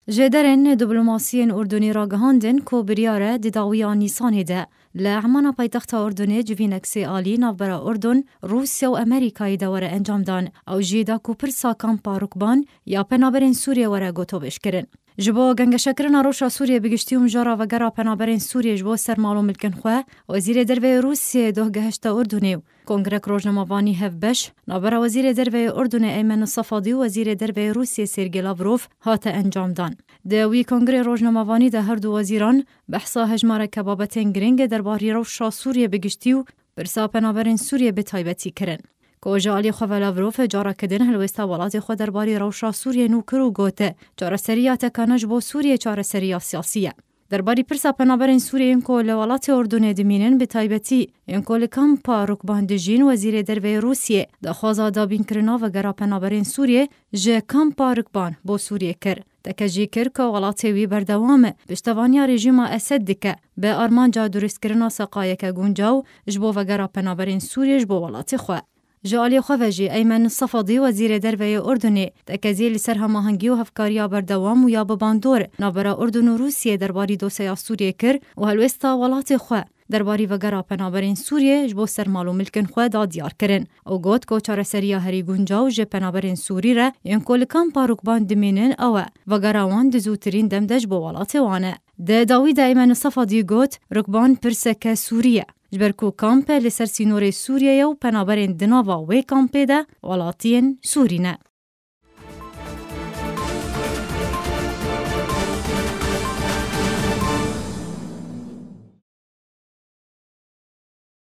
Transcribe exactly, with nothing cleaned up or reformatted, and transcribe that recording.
Ji derên diplomasiyên Urdunî ragihandin ku biryar e di dawiya Nîsanê de li Emana paytexta Urdunê civînek sê alî navbera Urdun, Rûsya û Amerîkayê de were encamdan. Ew jî da ku pirsa kampa rukban ya penaberên Sûriyê were gotobêjkirin. Ji bo gengeşekirina rewşa Sûriyê bi giştî û mijara vegera penaberên Sûriyê ji bo ser mal û milkên xwe, Wezîrê Derve yê Rûsiyê doh gehişte Urdunê û Kongrek Rojnamevanî Hevbeş navbera Wezîrê Derve yê Urdunê Eymen Sefadî û Wezîrê Derve yê Rûsiyê Sergey Lavrov hate encamdan. Di wî kongrê rojnamevanî de her du wezîran behsa hejmareke babetên girîng derbarî rewşa Sûriyê bi giştî û pirsa penaberên Sûriyê bi taybetî kirin. Ku ji alî xwe ve Lavrov careke din helwêsta welatê xwe derbarî rewşa Sûriyê nû kir û got, çareseriya tekane ji bo Sûriyê çareseriya siyasî ye. Derbarî pirsa penaberên Sûriyê yên ku li welatê Urdunê dimînin, bi taybetî yên ku li kampa rukban dijîn, Wezîrê Derve yê Rûsiyê daxwaza dabînkirina vegera penaberên Sûriyê ji kampa rukban bo Sûriyê kir. Teke jî kir ku welatê wî berdewam e piştevaniya rejîma Esed dike bi armanca durustkirina seqayeke guncaw ji bo vegera penaberên Sûriyê ji bo welatê xwe. Ji aliyê xwe ve jî Eymen Sefadî, Wezîrê Derve yê Urdunê, tekezî li ser hemahengî û hevkariya berdewam û ya bi bandor navbera Urdun û Rûsiyê derbarî dosyeya Sûriyê kir û helwêsta welatê xwe derbarî vegera penaberên Sûriyê ji bo ser mal û milkên xwe da diyar kirin û got ku çareseriya herî guncaw ji penaberên Sûrî re yên ku li kampa rukban dimînin ew e, vegera wan di zûtirîn dem de ji bo welatê wan e. Di dawî de Eymen Sefadî got, rukban pirseke Sûrî ye. Ji ber ku kamp li ser sînorê Sûriyê ye û penaberên di nava wê kampê de welatiyên Sûrî ne.